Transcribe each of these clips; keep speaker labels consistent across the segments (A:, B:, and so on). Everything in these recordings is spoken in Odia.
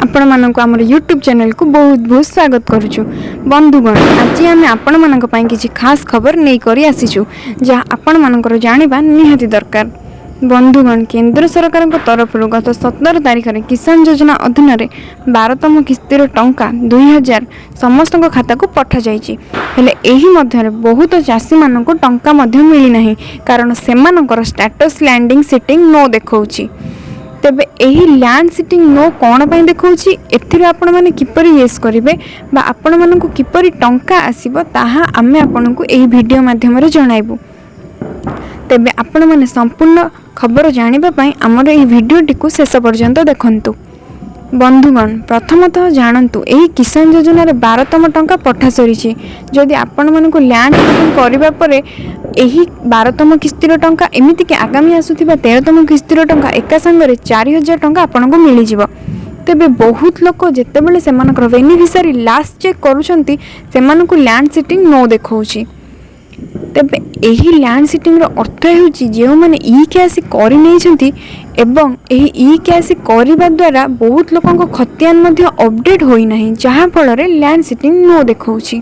A: ଆପଣମାନଙ୍କୁ ଆମର ୟୁଟ୍ୟୁବ୍ ଚ୍ୟାନେଲକୁ ବହୁତ ବହୁତ ସ୍ୱାଗତ କରୁଛୁ। ବନ୍ଧୁଗଣ, ଆଜି ଆମେ ଆପଣମାନଙ୍କ ପାଇଁ କିଛି ଖାସ୍ ଖବର ନେଇକରି ଆସିଛୁ, ଯାହା ଆପଣମାନଙ୍କର ଜାଣିବା ନିହାତି ଦରକାର। ବନ୍ଧୁଗଣ, କେନ୍ଦ୍ର ସରକାରଙ୍କ ତରଫରୁ ଗତ 17 ତାରିଖରେ କିଷାନ ଯୋଜନା ଅଧୀନରେ 12ତମ କିସ୍ତିର ଟଙ୍କା 2000 ସମସ୍ତଙ୍କ ଖାତାକୁ ପଠାଯାଇଛି। ହେଲେ ଏହି ମଧ୍ୟରେ ବହୁତ ଚାଷୀମାନଙ୍କୁ ଟଙ୍କା ମଧ୍ୟ ମିଳିନାହିଁ, କାରଣ ସେମାନଙ୍କର ଷ୍ଟାଟସ୍ ଲ୍ୟାଣ୍ଡ ସିଡିଂ ନୋ ଦେଖାଉଛି। ତେବେ ଏହି ଲ୍ୟାଣ୍ଡ ସିଡିଂ ନୋ କ'ଣ ପାଇଁ ଦେଖାଉଛି, ଏଥିରୁ ଆପଣମାନେ କିପରି ୟେସ୍ କରିବେ ବା ଆପଣମାନଙ୍କୁ କିପରି ଟଙ୍କା ଆସିବ, ତାହା ଆମେ ଆପଣଙ୍କୁ ଏହି ଭିଡ଼ିଓ ମାଧ୍ୟମରେ ଜଣାଇବୁ। ତେବେ ଆପଣମାନେ ସମ୍ପୂର୍ଣ୍ଣ ଖବର ଜାଣିବା ପାଇଁ ଆମର ଏହି ଭିଡ଼ିଓଟିକୁ ଶେଷ ପର୍ଯ୍ୟନ୍ତ ଦେଖନ୍ତୁ। ବନ୍ଧୁଗଣ, ପ୍ରଥମତଃ ଜାଣନ୍ତୁ, ଏହି କିଷାନ ଯୋଜନାରେ 12ତମ ଟଙ୍କା ପଠା ସରିଛି। ଯଦି ଆପଣମାନଙ୍କୁ ଲ୍ୟାଣ୍ଡ ସିଡିଂ କରିବା ପରେ ଏହି 12ତମ କିସ୍ତିର ଟଙ୍କା, ଏମିତିକି ଆଗାମୀ ଆସୁଥିବା 13ତମ କିସ୍ତିର ଟଙ୍କା ଏକା ସାଙ୍ଗରେ 4000 ଟଙ୍କା ଆପଣଙ୍କୁ ମିଳିଯିବ। ତେବେ ବହୁତ ଲୋକ ଯେତେବେଳେ ସେମାନଙ୍କର ବେନିଫିସିଆରୀ ଲାଷ୍ଟ ଚେକ୍ କରୁଛନ୍ତି, ସେମାନଙ୍କୁ ଲ୍ୟାଣ୍ଡ ସିଡିଂ ନୋ ଦେଖାଉଛି। ତେବେ ଏହି ଲ୍ୟାଣ୍ଡ ସିଡିଂର ଅର୍ଥ ହେଉଛି, ଯେଉଁମାନେ ଇ କେୱାଇସି କରିନେଇଛନ୍ତି ଏବଂ ଏହି ଇ କେୱାଇସି କରିବା ଦ୍ୱାରା ବହୁତ ଲୋକଙ୍କ ଖତିଆନ ମଧ୍ୟ ଅପଡ଼େଟ୍ ହୋଇନାହିଁ, ଯାହାଫଳରେ ଲ୍ୟାଣ୍ଡ ସିଡିଂ ନୋ ଦେଖାଉଛି।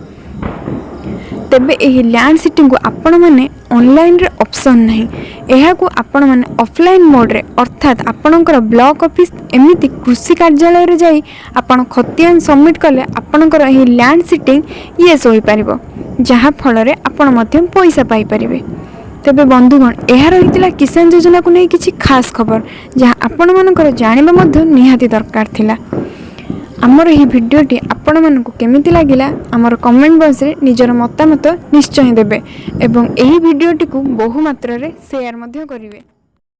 A: ତେବେ ଏହି ଲ୍ୟାଣ୍ଡ ସିଡିଂକୁ ଆପଣମାନେ ଅନଲାଇନରେ ଅପସନ୍ ନାହିଁ, ଏହାକୁ ଆପଣମାନେ ଅଫଲାଇନ୍ ମୋଡ଼ରେ, ଅର୍ଥାତ୍ ଆପଣଙ୍କର ବ୍ଲକ୍ ଅଫିସ୍, ଏମିତି କୃଷି କାର୍ଯ୍ୟାଳୟରେ ଯାଇ ଆପଣ ଖତିଆନ ସବମିଟ୍ କଲେ ଆପଣଙ୍କର ଏହି ଲ୍ୟାଣ୍ଡ ସିଡିଂ ୟେସ୍ ହୋଇପାରିବ, ଯାହାଫଳରେ ଆପଣ ମଧ୍ୟ ପଇସା ପାଇପାରିବେ। ତେବେ ବନ୍ଧୁଗଣ, ଏହା ରହିଥିଲା କିଷାନ ଯୋଜନାକୁ ନେଇ କିଛି ଖାସ୍ ଖବର, ଯାହା ଆପଣମାନଙ୍କର ଜାଣିବା ମଧ୍ୟ ନିହାତି ଦରକାର ଥିଲା। ଆମର ଏହି ଭିଡ଼ିଓଟି ଆପଣମାନଙ୍କୁ କେମିତି ଲାଗିଲା, ଆମର କମେଣ୍ଟ ବକ୍ସରେ ନିଜର ମତାମତ ନିଶ୍ଚୟ ଦେବେ ଏବଂ ଏହି ଭିଡ଼ିଓଟିକୁ ବହୁ ମାତ୍ରାରେ ସେୟାର ମଧ୍ୟ କରିବେ।